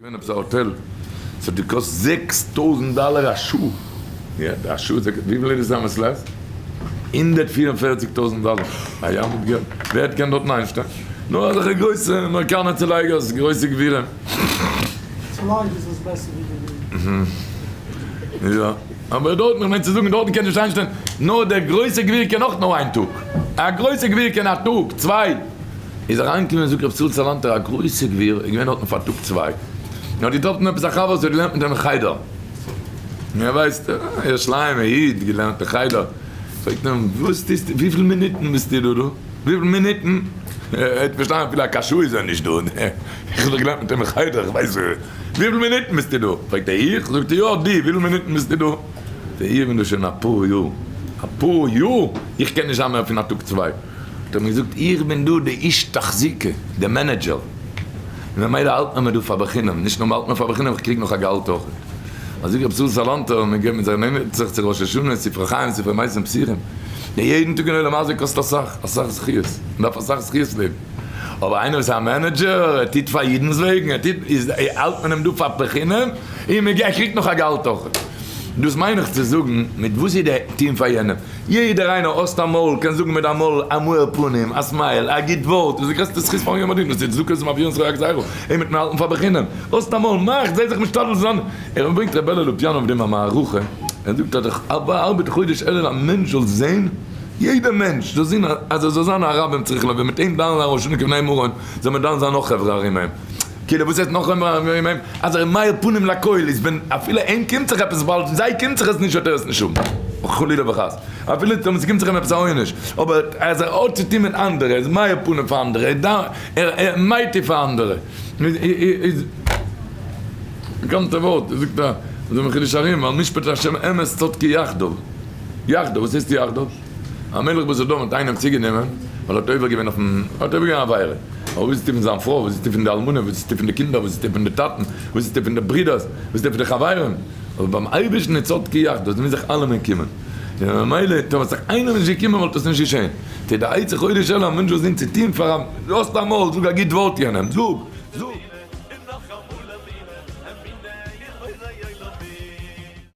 געווען עפעס א האטעל, ס'האט געקאסט 6000 דאלער א שעה, יא א שעה, וויפיל איז דאס א מעת לעת? 144 טויזנט דאלער, א ים מיט געלט, ווער קען דארטן איינשטיין? נאר אזעלכע גרויסע אמעריקאנער צולייגערס, גרויסע גבירים. צולייג איז עס בעסער ווי גביר. יא, אבער דארטן, איך מיין צו זאגן, דארטן קען נישט איינשטיין, נאר דער גרויסער גביר קען אויך נאר איין טאג, א גרויסער גביר קען א טאג, צוויי. איז אריינגעקומען זאגט רב ישראל סאלאנטער א גרויסע גביר איז געווען דארטן פאר טאג צוויי און האט געטראפן עפעס א חבר וואס האט געלערנט מיט אים אין חדר און ער ווייסט א ירושלימ'ער איד געלערנט אין חדר פרעגט אים וואס טוסטו וויפיל מינוטן ביסטו דא דא וויפיל מינוטן ער האט פארשטאנען אפילו א קשיא איז ער נישט דא איך האב דאך געלערנט מיט אים אין חדר איך ווייס וויפיל מינוטן ביסטו דא פרעגט ער איך זאגט ער יא דו וויפיל מינוטן ביסטו דא זאגט ער איך בין דא שוין אפאר יאר אפאר יאר איך קען נישט זיין מער פון א טאג צוויי. האט ער מיר געזאגט איך בין דא די איש תחזוקה, די manager, און ממילא האלט מען מיר דא פאר בחינם, נישט נאר מ'האלט מיר פאר בחינם איך קריג נאך א געהאלט אויך. אזוי ווי רב ישראל סאלאנטער האט מיר געגעבן זיך נענערט זיך צו ראש השנה, ספרי חיים, ספרי מעשים פתיחים, די יעדן טאג אין עולם הזה קאסט אסאך, אסאך זכיות, מ'דארף אסאך זכיות לעבן, אבער איינער וואס איז א manager, ער טוט פאר אידנ'ס וועגן, ער טוט, איז האלט מען אים דא פאר בחינם, און ער קריגט נאך א געהאלט אויך. דאס מיין איך צו זאגן, מיט וואס איז די טון פאר יענעם? יעדער איינער האסט א מויל קען זאגן מיט דיין מויל א מאור פנים, א smile, א גוט ווארט, דאס איז די גרעסטע זכות פארן יום הדין, דאס איז צדקות ומעבירין שכר הגזירה, אים וועט מען האלטן פאר בחינם, האסט א מויל, מאך, זיי זיך משתדל זיין, ער ברענגט ר' אלי' לופיאן אויף דעם א מערכה, ער זאגט אז דורך ארבעט חודש אלול א מענטש זאל זען, יעדער מענטש זאל זען אז ער זאל זיין א רבים צריך לו, ווען מיט אים דן זיין ראש השנה כבני מרון, זאל מען דן זיין נאך חברה ארום אים. כאילו וואס הייסט נאך אים אז ער איז מאיר פנים לכל איז ווען אפילו אים קומט זיך עפעס ווייל זיי קומט זיך עס נישט וועט ער עס נישט האבן חלילה וחס אפילו טאמער ס'קומט זיך אים עפעס א עונש אבער אז ער האט צו טון מיט אנדערע ער איז מאיר פנים פאר אנדערע ער איז מייטיב פאר אנדערע איז באקאנטע ווארט זאגט א אזוי מחידוש הרי"ם על משפט השם אמת צדקי יחדיו יחדיו וואס הייסט יחדיו? א מלך בסדום האט איינעם צוגענומען ווייל ער האט עובר געווען אויפן, ער האט עובר געווען א עבירה. אבער וואס איז טו פון זיין פרוי, וואס איז טו פון די אלמנה, וואס איז טו פון די קינדער, וואס איז טו פון די טאטן, וואס איז טו פון די ברידערס, וואס איז טו פון די חברים. אבער ביים אייבערשטן איז צדקי יחדיו, עס מוז זיך אלעמען קומען. און ממילא טאמער האט זיך איינער נישט געקומען וואלט עס נישט געשען. טו די עצה חודש אלול א מענטש זאל זען צו טון פאר א, האסט א מויל, זאג א גוט ווארט יענעם, זאג, זאג.